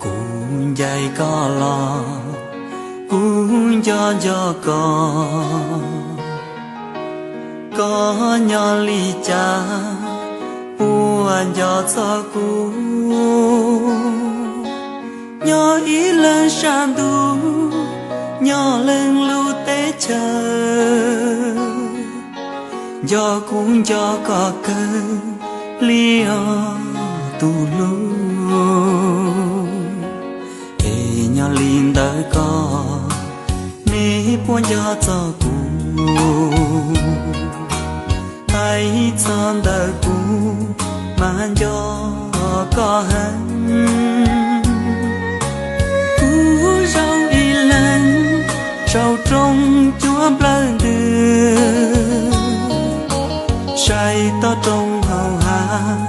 Kuv ncaim koj los, kuv nco nco koj. Koj nyob li cas puas nco txog kuv? Nyob ib leeg sab ntuj, nyob leej lub teb chaws, nco kuv nco koj kawg li os tus hlub. Es nyob li ntawd koj, neb puas nco txog kuv? Hais txog ntawm kuv mas nco koj heev. Kuv zoo ib leeg saum roob cuab nplawg ntws, saib toj roob hauv hav,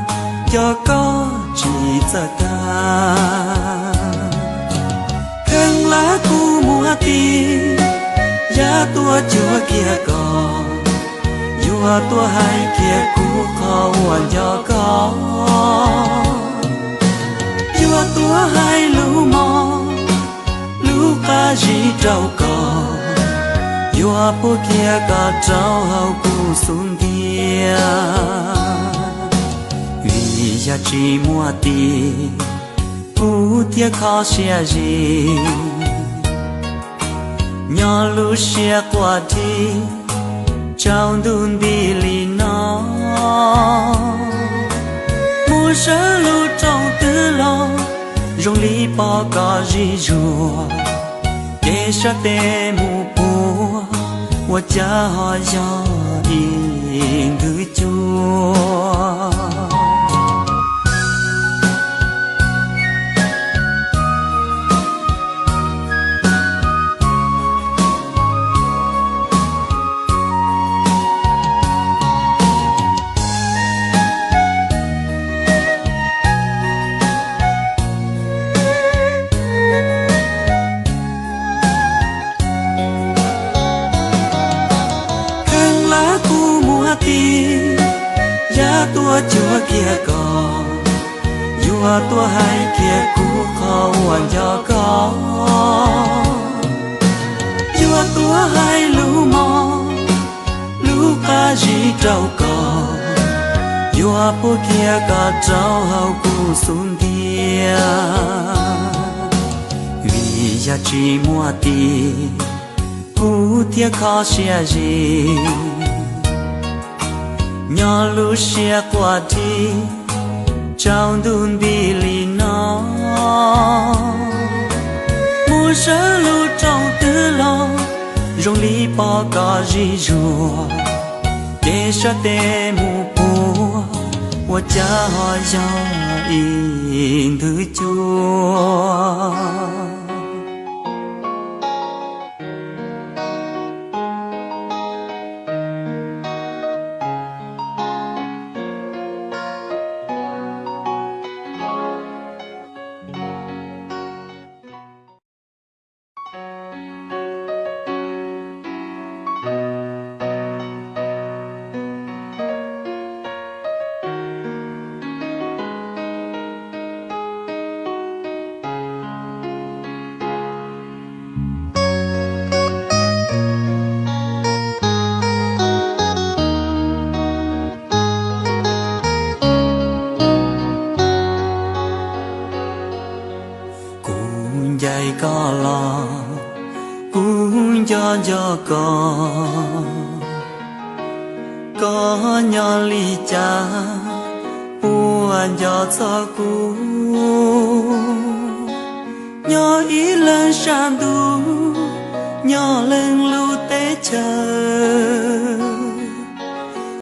nco koj tsis txawj tag. Kheev lawv kuv muab tis, yog tuaj cuag kiag koj, yuav tuaj hais kiag kuv qhov uas nco koj. Yuav tuaj hais lus mos, lus qab zib rau koj, yuav puag kiag koj rau hauv kuv xub ntiag. Vim yog tsis muaj tis, kuv thiaj kho siab zim, nyob lub siab quaj dhi, tsaus ntuj nti li no. Mus sawv lub rooj twg los, zoo li pom koj zig zuag, ces sab tes mus puag, ua cas ho yog ib nthwv cuab. Kheev lawv kuv muab tis, yog tuaj cuag kiag koj, yuav tuaj hais kiag kuv qhov uas nco koj. Yuav tuaj hais lus mos, lus qab zib rau koj, yuav puag kiag koj rau hauv kuv xub ntiag. Vim yog tsis muaj tis, kuv thiaj kho siab zim, nyob lub siab quaj dhi, tsaus ntuj nti li no. Mus sawv lub rooj twg los, zoo li pom koj zig zuag, ces sab tes mus puag, ua cas ho yog ib nthwv cuab. Kuv ncaim koj los, kuv nco nco koj. Koj nyob li cas puas nco txog kuv? Nyob ib leeg sab ntuj, nyob leej lub teb chaws,